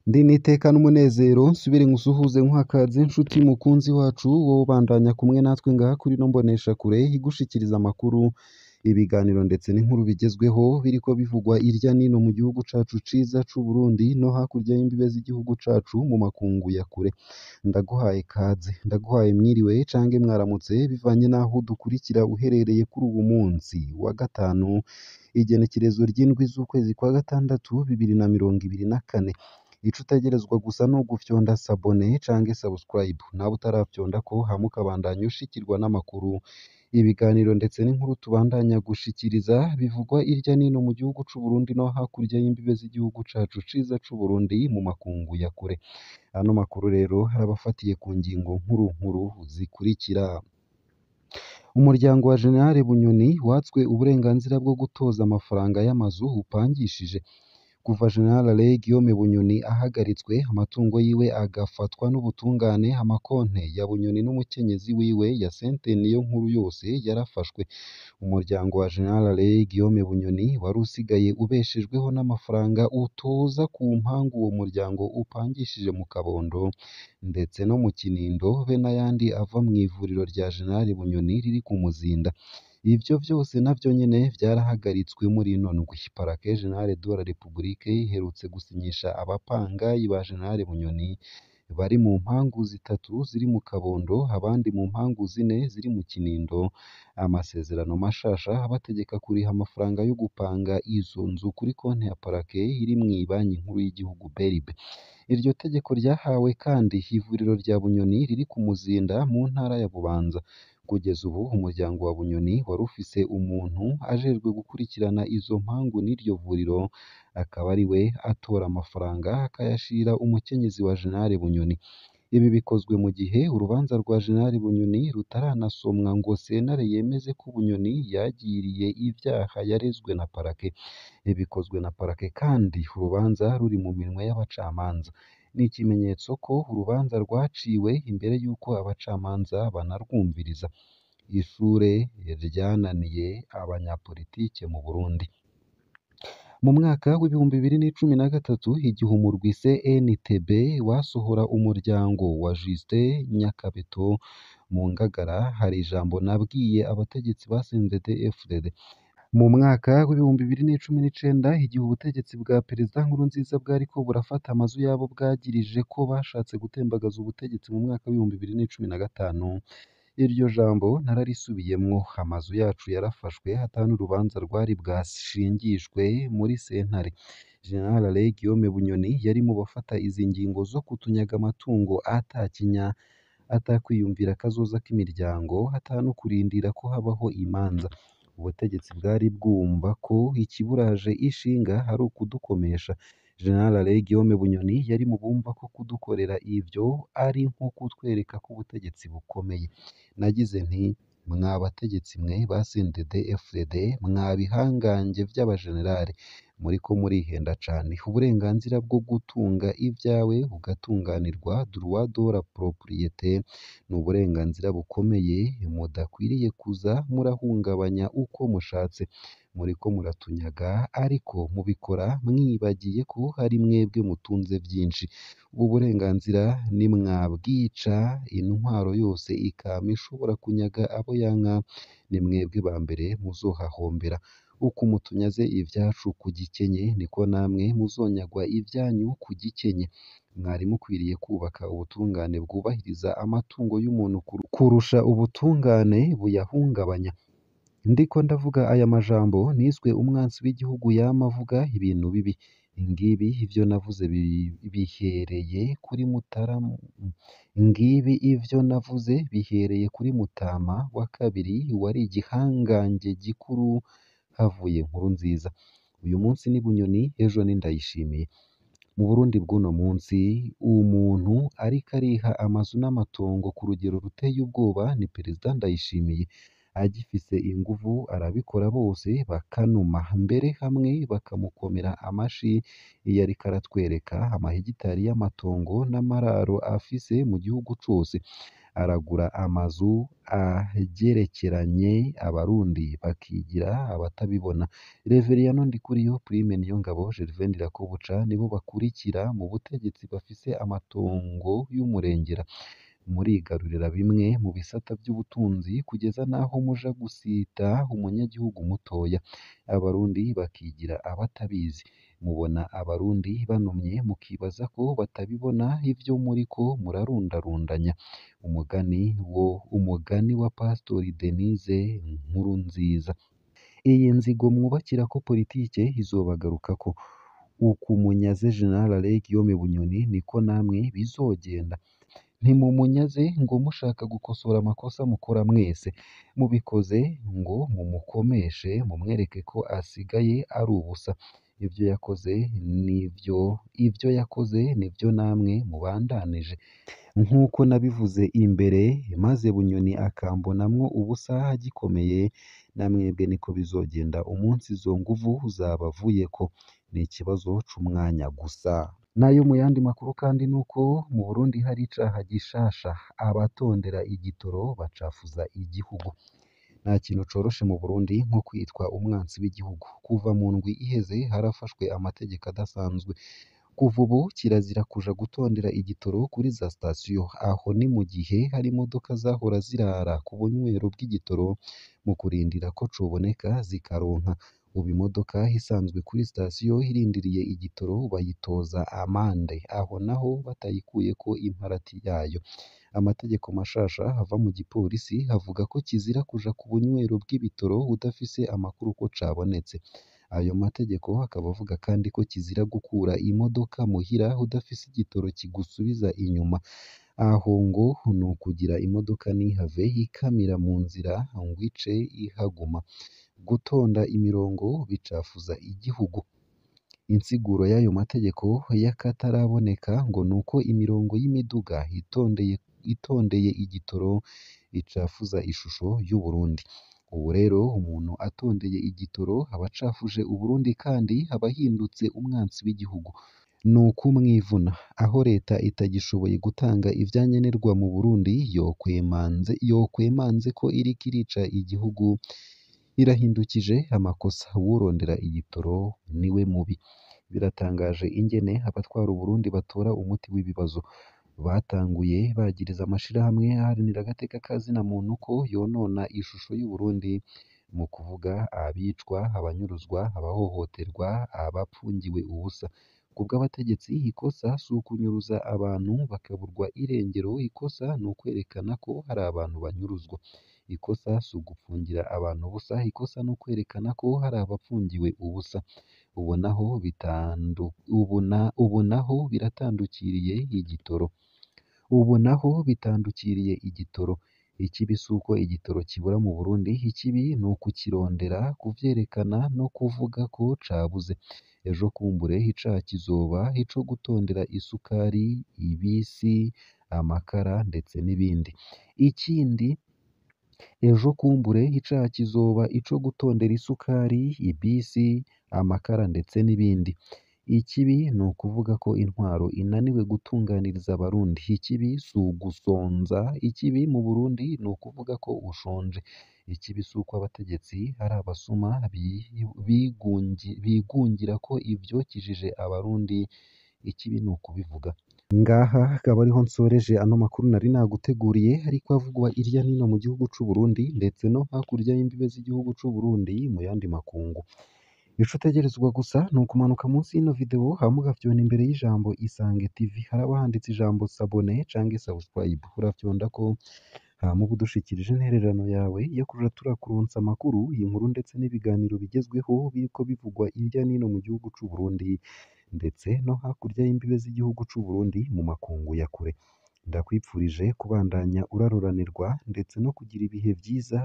Ndi n'iteka n'umunezero nsubire nkusuhuze nkuhakaze nshuti mukunzi wacu wowe ubandanya kumwe natwe ngaha kuri ino mboneshakure igushikiriza amakuru, ibiganiro ndetse n'inkuru bigezweho biriko bivugwa irya nino mu gihugu cacu ciza c'Uburundi no hakurya y'imbibe z'igihugu cacu mu makungu ya kure. Ndaguhaye kaze, ndaguhaye mwiriwe canke mwaramutse bivanye n'aho udukurikira uherereye kuri uwu munsi wa gatanu, igenekerezo ry'indwi z'ukwezi kwa gatandatu 2024. Ico utegerezwa gusa ni ugufyonda sabone canke subscribe, nawe utarafyondako hama ukabandanya ushikirwa n'amakuru, ibiganiro ndetse n'inkuru tubandanya gushikiriza bivugwa irya nino mu gihugu c'Uburundi no hakurya y'imbibe z'igihugu cacu ciza c'Uburundi mu makungu ya kure. Ano makuru rero arabafatiye ku ngingo nkuru nkuru zikurikira: Umuryango wa General Bunyoni watswe uburenganzira bwo gutoza amafaranga y'amazu upangishije. Kuva General Alain Guillaume Bunyoni ahagaritswe, amatungo yiwe agafatwa n'ubutungane, amakonte ya Bunyoni n'umukenyezi wiwe Hyacinthe Niyonkuru yose yarafashwe. Umuryango wa General Alain Guillaume Bunyoni wari usigaye ubeshejweho n'amafaranga utoza ku mpangu uwo muryango upangishije mu Kabondo ndetse no mu Kinindo, be n'ayandi ava mw'ivuriro rya General Bunyoni riri ku Muzinda. Ivyo vyose navyo nyene vyarahagaritswe muri ino ndwi. Parquet General de la République iherutse gusinyisha abapangayi ba General Bunyoni bari mu mpangu zitatu ziri mu Kabondo, abandi mu mpangu zine ziri mu Kinindo, amasezerano mashasha abategeka kuriha amafaranga yo gupanga izo nzu kuri konti ya Parquet iri mw'ibanki nkuru y'igihugu BRB. Iryo tegeko ryahawe kandi ivuriro rya Bunyoni riri ku Muzinda mu ntara ya Bubanza. Kugeza ubu umuryango wa Bunyoni wari ufise umuntu ajejwe gukurikirana izo mpangu n'iryo vuriro, akaba ari we atora amafaranga akayashira umukenyezi wa General Bunyoni. Ibi bikozwe mu gihe urubanza rwa General Bunyoni rutaranasomwa ngo sentare yemeze ko Bunyoni yagiriye ivyaha yarezwe na Parquet. Bikozwe na Parquet kandi urubanza ruri mu minwe y'abacamanza. Ni ikimenyetso ko urubanza rwaciwe imbere y'uko abacamanza banarwumviriza. Ishure ryananiye abanyapolitike mu Burundi. Mu mwaka w'2013 igihe umurwi CNTB wasohora umuryango wa Justin Nyakabeto mu Ngagara, hari ijambo nabwiye abategetsi ba CNDD-FDD. Mu mwaka w'2019 igihe ubutegetsi bwa Perezida Nkurunziza bwariko burafata amazu y'abo bwagirije ko bashatse gutembagaza ubutegetsi mu mwaka w'2015, iryo jambo nararisubiyemwo. Amazu yacu yarafashwe ata n'urubanza rwari bwashingishwe muri sentare. General Alain Guillaume Bunyoni yari mu bafata izi ngingo zo kutunyaga amatungo ata kinya, ata kwiyumvira akazoza k'imiryango, ata no kurindira ko habaho imanza. Ubutegetsi bwari bwumva ko ikiburaje ishinga ari ukudukomesha. General Alain Guillaume Bunyoni yari mu bumva ko kudukorera ivyo ari nko kutwereka ko ubutegetsi bukomeye. Nagize nti: mwa bategetsi mwe ba CNDD-FDD, mwa bihangange vy'abajenerali, muriko murihenda cane. Uburenganzira bwo gutunga ivyawe ugatunganirwa droit de la propriété ni uburenganzira bukomeye mudakwiriye kuza murahungabanya uko mushatse. Muriko muratunyaga ariko mubikora mwibagiye ko ari mwebwe mutunze vyinshi. Ubu burenganzira nimwabwica, intwaro yose ikama ishobora kunyaga abo yanka, ni mwebwe ba mbere muzohahombera. Uko mutunyaze ivyacu ku gikenye niko namwe muzonyagwa ivyanyu ku gikenye. Mwari mukwiriye kubaka ubutungane bwubahiriza amatungo y'umuntu kurusha ubutungane buyahungabanya. Ndiko ndavuga aya majambo niswe umwansi w'igihugu yama avuga ibintu bibi. Ngibi ivyo navuze bihereye kuri Mutarama, ngibi ivyo navuze bihereye kuri Mutama wa kabiri wari igihangange gikuru havuye Nkurunziza. Uyu munsi ni Bunyoni, ejo ni Ndayishimiye. Mu Burundi bw'uno munsi umuntu ariko ariha amazu n'amatongo ku rugero ruteye ubwoba ni Perezida Ndayishimiye. Agifise inguvu arabikora bose bakanuma, mbere hamwe bakamukomera amashi iyo ariko aratwereka amahegitari y'amatongo n'amararo afise mu gihugu cose. Aragura amazu agerekeranye, abarundi bakigira abatabibona. Reveriyano Ndikuriyo, Prime Niyongabo, Gervais Ndirakobuca nibo bakurikira mu butegetsi bafise amatongo y'umurengera. Murigarurira bimwe mu bisata vy'ubutunzi kugeza n'aho muja gusita umunyagihugu mutoya, abarundi bakigira abatabizi. Mubona abarundi banumye mukibaza ko batabibona ivyo muriko murarundarundanya. Umugani wa Pastori Denise Nkurunziza. Iyi nzigo mwubakirako politike izobagarukako. Ukumunyaze General Alain Guillaume Bunyoni niko namwe bizogenda. Ntimumunyaze ngo mushaka gukosora amakosa mukora mwese, mubikoze ngo mumukomeshe mumwereke ko asigaye ari ubusa. Ivyo yakoze nivyo namwe mubandanije. Nk'uko nabivuze imbere, maze Bunyoni akambonamwo ubusa agikomeye, namwebwe niko bizogenda umunsi izo nguvu zabavuyeko. Ni ikibazo c'umwanya gusa. Nayo mu yandi makuru kandi nuko mu Burundi hari icaha gishasha, abatondera igitoro bacafuza igihugu. Nta kintu coroshe mu Burundi nko kwitwa umwansi w'igihugu. Kuva mu ndwi iheze harafashwe amategeko adasanzwe. Kuva ubu kirazira kuja gutondera igitoro kuri za sitasiyo. Aho ni mu gihe hari imodoka zahora zirara ku bunywero bw'igitoro mu kurindira ko coboneka zikaronka. Ubu imodoka isanzwe kuri sitasiyo irindiriye igitoro bayitoza amande, aho naho batayikuyeko imparati yayo. Amategeko mashasha ava mu gipolisi avuga ko kizira kuja ku bunywero bw'ibitoro udafise amakuru ko cabonetse. Ayo mategeko akaba avuga kandi ko kizira gukura imodoka muhira udafise igitoro kigusubiza inyuma. Aho ngo ni ukugira imodoka ntihave ikamira mu nzira ngo ice ihaguma. Gutonda imirongo bicafuza igihugu. Insiguro y'ayo mategeko y'akataraboneka ngo nuko imirongo y'imiduga itondeye igitoro icafuza ishusho y'Uburundi. Ubu rero umuntu atondeye igitoro aba acafuje Uburundi kandi aba ahindutse umwansi w'igihugu. Ni ukumwivuna. Aho leta itagishoboye gutanga ivyankenerwa mu Burundi yokwemanze ko iriko irica igihugu, irahindukije amakosa. Uwurondera igitoro niwe mubi. Biratangaje ingene abatwara Uburundi batora umuti w'ibibazo. Batanguye bagiriza amashirahamwe aharanira agateka ka zina muntu ko yonona ishusho y'Uburundi mu kuvuga abicwa, abanyuruzwa, abahohoterwa, abapfungiwe ubusa. Kubw'abategetsi ikosa si ukunyuruza abantu bakaburwa irengero, ikosa ni ukwerekana ko hari abantu banyuruzwa. Ikosa si ugupfungira abantu ubusa, ikosa ni ukwerekana ko hari abapfungiwe ubusa. Ubu naho biratandukiriye igitoro. Ubu naho bitandukiriye igitoro. Ikibi si uko igitoro kibura mu Burundi, ikibi ni ukukirondera, kuvyerekana no kuvuga ko cabuze. Ejo kumbure icaha kizoba ico gutondera isukari, ibisi, amakara ndetse n'ibindi. Ikindi ejo kumbure icaha kizoba ico gutondera isukari, ibisi, amakara ndetse n'ibindi. Ikibi ni ukuvuga ko intwaro inaniwe gutunganiriza abarundi. Ikibi si ugusonza, ikibi mu Burundi ni ukuvuga ko ushonje. Ikibi si uko abategetsi ari abasuma bigungira ko ivyokijije abarundi, ikibi ni ukubivuga. Ngaha akaba ariho nsoreje ano makuru nari naguteguriye ariko avugwa irya nino mu gihugu c'u Burundi ndetse no hakurya y'imbibe z'igihugu c'u Burundi mu yandi makungu. Ico utegerezwa gusa ni ukumanuka munsi y'ino video hama ugafyona imbere y'ijambo Isange TV, haraba handitse ijambo sabone canke subscribe, urafyondako hama uba udushikirije intererano yawe yo kuja turakuronsa amakuru, inkuru ndetse n'ibiganiro bigezweho biriko bivugwa irya nino mu gihugu c'u Burundi ndetse no hakurya y'imbibe z'igihugu c'u Burundi mu makungu ya kure. Ndakwipfurije kubandanya uraroranirwa ndetse no kugira ibihe vyiza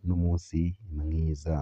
n'umunsi mwiza.